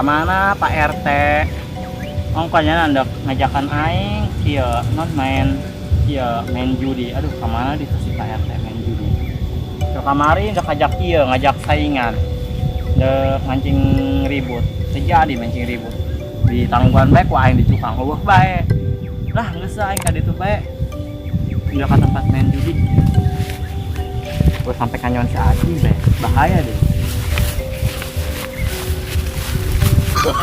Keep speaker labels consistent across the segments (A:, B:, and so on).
A: Kemana Pak RT? Ongkohnya ndek ngajakan aing ieu non main ieu main judi. Aduh, kemana di si Pak RT main judi? Ke kamari ndek ngajak ieu, ngajak saingan. Ndek mancing ribut. Terjadi mancing ribut. Di tangguhan bae ku aing dicukang euweuh bae. Lah geus aing ka ditu bae. Udah ke tempat main judi. Gua sampai kanyon si Aci bae. Bahaya deh.
B: No,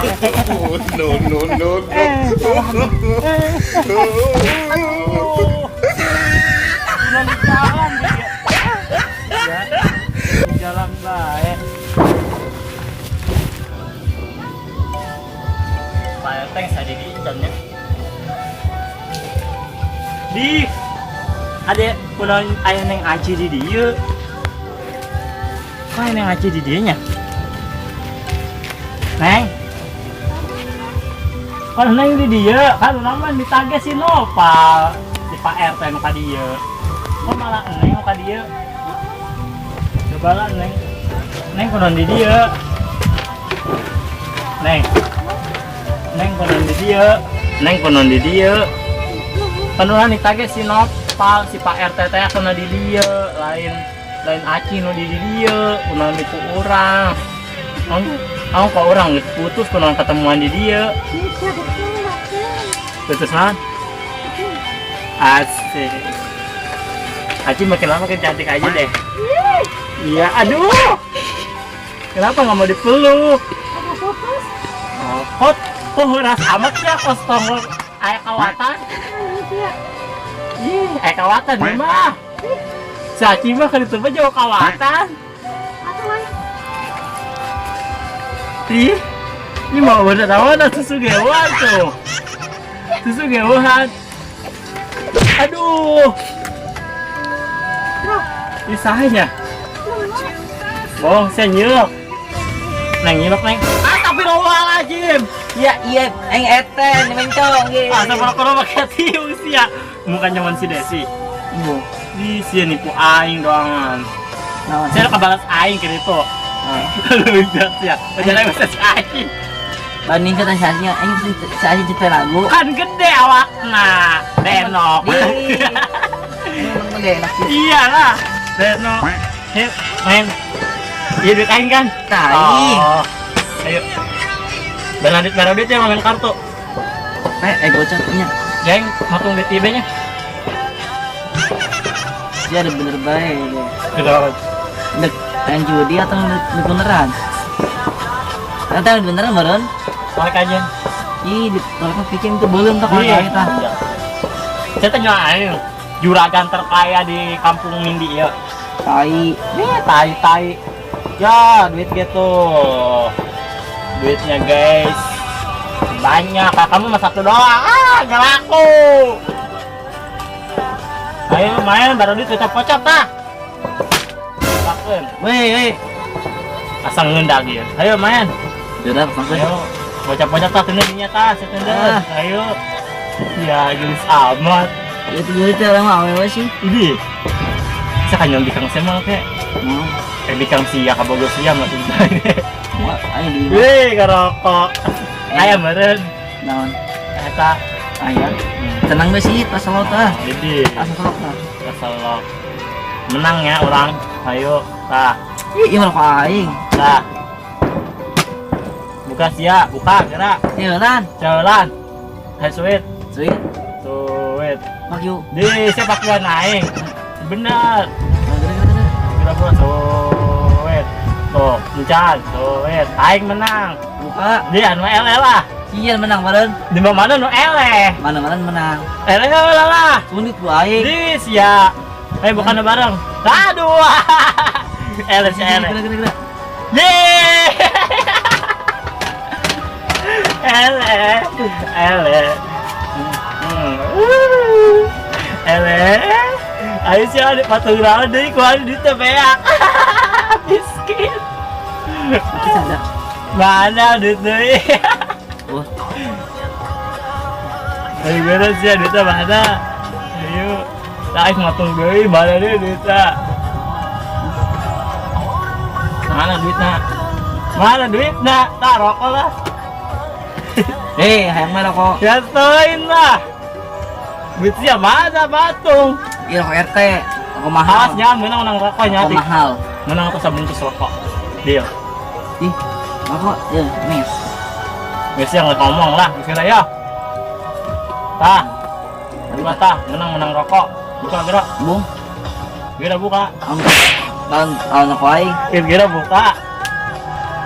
B: no, no, no.
A: Aduh. Udah di jalan dia. Ya. Di jalan bae. Pak RT yang saya di icannya. Di ada pulang ayah neng Aci di dieu. Kok neng Aci di dieu nya? Neng. Kalau neng di dieu, kan urang mah ditagih si Nopal, si Pak RT nu ka dieu. Kok malah neng nu ka dieu? Coba lah neng. Neng kunaon di dieu? Neng. Neng kunaon di dieu? Neng kunaon di dieu? Kan urang ditagih si Nopal, si Pak RT teh kunaon di dieu, lain lain Aci nu di dieu, kunaon di ku urang. Ong kok urang geus putus kunaon ketemuan di dieu. Putus naon? Asik. Aci makin lama makin cantik aja deh. Iya, aduh. Kenapa nggak mau dipeluk? Oh, kok kok heuras amat ya kos tongol aya kawatan? Ih, aya kawatan ieu mah. Si Aci mah keur ditu mah jauh kawatan. Ih, ini mau bener awan susu gewan tuh. Susu gewan. Aduh. Ini sahnya. Bohong, saya nyilok. Neng nyilok, neng. Astagfirullahaladzim.
C: Ya, iya, aing eten, mencong ge.
A: Ah, sama kalau pakai tiung sih ya. Muka nyaman si Desi.
C: Bu.
A: Di sini nipu aing doangan.
C: Naon?
A: Saya kebalas aing ke itu. Lu ya. Jalan bisa si aing.
C: Bandingkan si Aci, aing si Aci cipta lagu.
A: Kan gede awakna. Denok.
C: Emang gede enak sih.
A: Iyalah. Denok. Hei, main. Iya duit aing kan?
C: Tai.
A: Oh. Ayo. Dan lanjut baru duit ya main kartu.
C: Gocap nya.
A: Geng, matung duit IB nya.
C: Dia ada bener bae deh.
A: Kenapa?
C: Dek, main judi atau dek beneran? Nanti ada beneran baron?
A: Balik aja.
C: Ih, di tolak bikin tuh belum tuh kalau
A: Iya.
C: kita.
A: Saya tanya aing, juragan terkaya di kampung Mindi ya.
C: Tai.
A: Nih, tai tai. Ya, duit gitu. Duitnya guys. Banyak. Kak, kamu mah satu doang. Ah, nggak laku. Ayo main baru duit kocap-kocap tah. Lakuin.
C: Weh, weh.
A: Asal ngendag ya. Ayo main.
C: Udah, langsung.
A: Ayo. Bocah-bocah tah tendang dinya tah, saya tendang.
C: Ah.
A: Ayo. Ya, geus amat.
C: Itu duit teh orang awewe sih.
A: Ini. Saya kan nyong bikang semang teh.
C: Mau.
A: Bikang sia kabogo sia maksudnya.
C: Wah, ayo di.
A: Wih, ngerokok. Ayam meureun.
C: Naon?
A: Eta.
C: Ayam. Tenang we sih, pas lo tah.
A: Jadi,
C: Asa selok tah.
A: Keselok. Menang ya orang. Ayo, tah.
C: Ih, ieu mah aing.
A: Tah. Buka sia, buka gerak.
C: Jalan.
A: Jalan. Hai sweet.
C: Sweet.
A: Sweet.
C: Pak yuk.
A: Di siapa pakai naik. Bener.
C: Gerak, gerak, gerak.
A: Gerak gua sweet. Tuh, encan, sweet. Aing menang.
C: Buka.
A: Dia anu ele lah.
C: Iya menang meureun.
A: Di mana nu ele?
C: Mana mana menang.
A: Ele lah.
C: Sulit bu aing.
A: Di sia. Bukan bareng. Aduh. Ele si ele.
C: Gerak, gerak, gerak.
A: Yeay. Ele. Ele. Ele. Ayo sih ada patung rawan deui ku anu duitnya beak. Miskin.
C: Ada.
A: Mana duit deui?
C: Wah.
A: Ayo beres ya duitnya mana? Ayo. Tah aing matung deui mana deui duitnya? Mana duitnya? Mana duitnya? Tah rokok lah.
C: Eh, hayang mah rokok.
A: Ya teuing lah. Duit sia mana batung.
C: Iya rokok RT. Rokok mahal.
A: Awas nya menang menang rokoknya.
C: Rokok mahal.
A: Menang atau sabungkus rokok. Deal.
C: Ih, rokok ya, mes.
A: Geus yang ngomong lah, geus ya. Tah. Buka tah, menang menang rokok. Buka gerak.
C: Bung,
A: Geura buka.
C: tahun tahun aku aing.
A: Geura buka.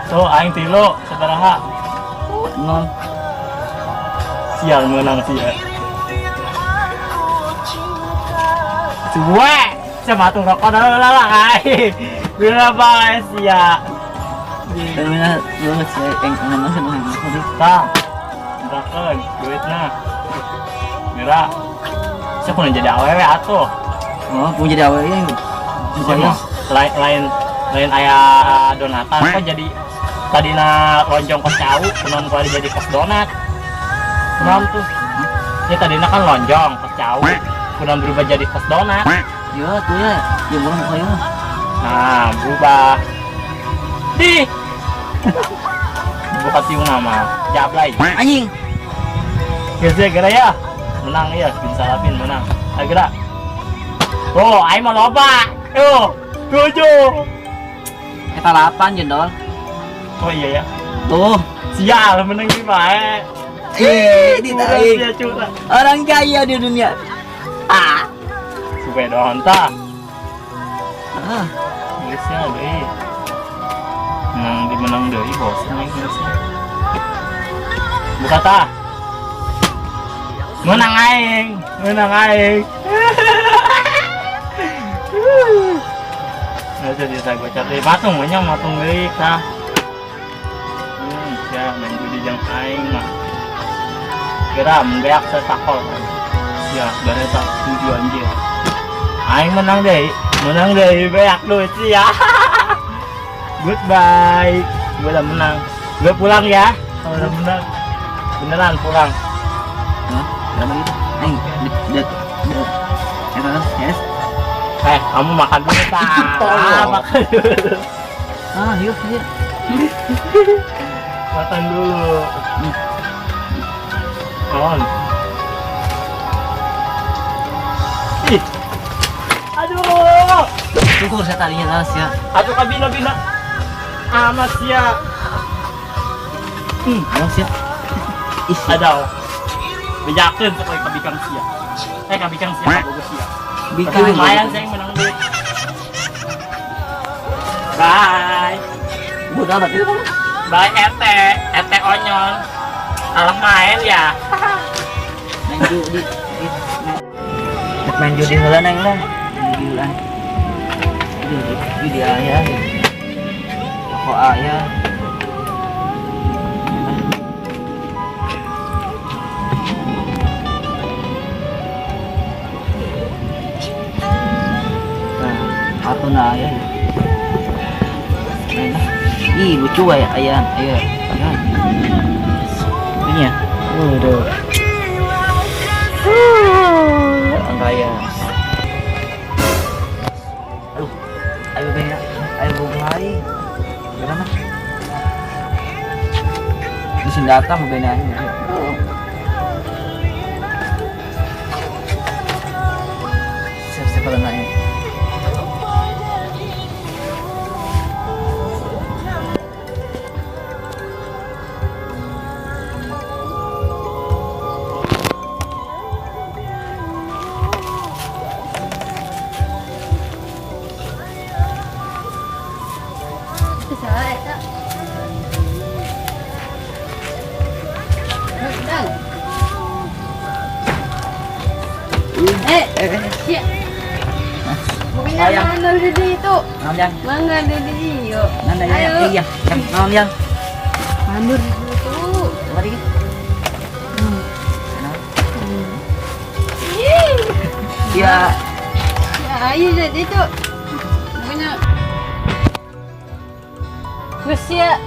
A: Tuh aing tilu sabaraha.
C: 0.
A: Sial menang sia. Suwe, sia matung rokok dah lah lah aing. Geura bae sia.
C: Bener bener sih yang ngomong sama yang
A: Tah. Berakeun duitna. Geura. Sia kudu jadi awewe atuh.
C: Oh, punya jadi awewe ya.
A: Sia mah lain lain lain aya donatan kok jadi tadina lonjong kos cau, kunaon kuari jadi kos donat. Kunaon tuh? Ya tadina kan lonjong kos cau, kunaon berubah jadi kos donat.
C: Ya, tuh ya. Ya murah muka ya.
A: Nah, berubah. Di. Buka tiung nama. Jablay.
C: Anjing.
A: Geus ya geura ya. Menang ya, bin salapin menang. Ayo geura. Oh, aing mah loba. Yo, 7.
C: Eta 8 jendol.
A: Oh iya ya.
C: Tuh.
A: Sial menang di bae.
C: Eh, ditarik.
A: Sia curang.
C: Orang kaya di dunia. Ah.
A: Suwe doang tah.
C: Ah.
A: Geus ya deui. Menang di menang deui bosen aing geus. Buka tah. Menang aing, menang aing. Nggak jadi saya gocap deui. Matung nya matung deui tah. Ya main judi jeung aing mah. Geura beak setakol. Ya, bareta 7 anjir. Aing menang deui beak duit sih ya. Goodbye. Gue udah menang. Gue pulang ya. Kalau udah menang. Beneran pulang.
C: Hah? Berapa gitu? Aing, det det. Eta yes.
A: Kamu makan dulu, Pak.
C: Tolong.
A: Ah, makan dulu.
C: Ah, yuk, yuk.
A: Makan dulu. On. Ih. Aduh.
C: Syukur saya tadinya alas ya.
A: Aduh kabina-bina. Amat ya.
C: Awas ya. Ih,
A: Adaw. Bejakeun pokoknya kabikang sia. Kabikang sia kabogo sia.
C: Bikang.
A: Tapi lumayan saya yang menang duit. Bye.
C: Bodoh amat itu kamu.
A: Bye RT, RT Onyon. Kalah main ya.
C: Main judi. Main judi heula neng lah. Judi heula. Judi, judi aya. Rokok aya. Nah, kartun aya ya. Main lah. Ih, lucu ya, ayam, ayo, ayo. Ini ya, udah. Raya. Aduh, ayo banyak, ayo bungai. Gimana? Di sini datang benanya. Siap-siap pada naik.
B: Mana di itu?
C: Yang?
B: Mana di iyo?
C: Mana yang? Iya, yang naon yang?
B: Mandur di itu.
C: Mari. Iya.
B: Ya, ayo jadi itu. Punya. Sia,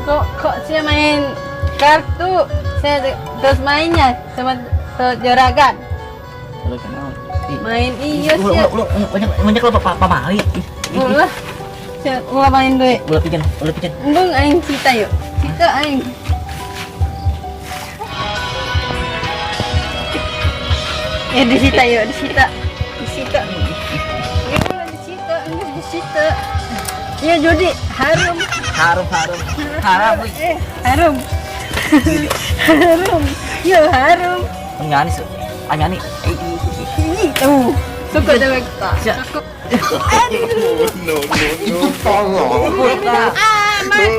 B: kok sia main kartu, saya terus mainnya sama juragan. Main iyo sia.
C: Banyak lo Pak Pamali.
B: Ulah. Sia ulah main duit.
C: Ulah pijan, ulah pijan.
B: Embung aing cita yuk. Cita aing. Ya disita yuk, disita. Disita. Ya ulah disita, geus disita. Ya judi harum.
C: Harum harum. Haram euy.
B: Eh, harum. Harum. Ya harum.
C: Ngani su. Ngani. Eh.
B: Ini tuh. Suka dewek.
C: Sia.
B: Suka.
D: No, no, no. Tolong.
B: Ah, mas.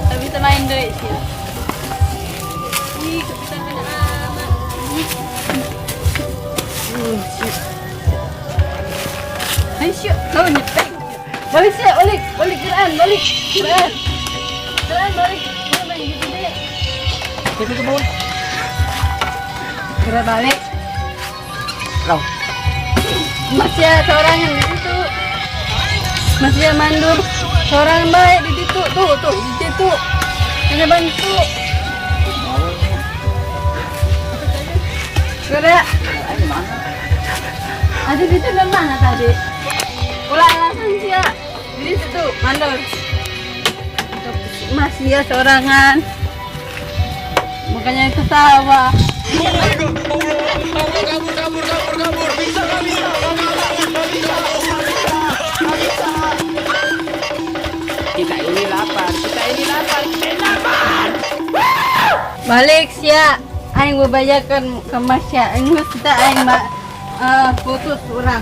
B: Tak bisa main deh sih. Ih, kepitan kena amat. Ayo, syuk. Kau nyepeng. Balik sih, balik, balik geran, balik, geran, geran balik. Mau main gitu deh.
C: Itu kebun.
B: Gerak balik.
C: Loh.
B: Masih ada seorang yang di situ. Masih ada mandur. Seorang baik di situ, tuh, tuh, di situ. Kena bantu. Gerak. Ada di situ mana tadi? Ulah alasan sih ya. Di situ mandor. Masih ya seorangan. Makanya ketawa.
C: Kita ini lapar, kita ini lapar, kita ini lapar.
B: Balik sia. Aing bebajakan ke Masya. Aing geus kita aing putus urang.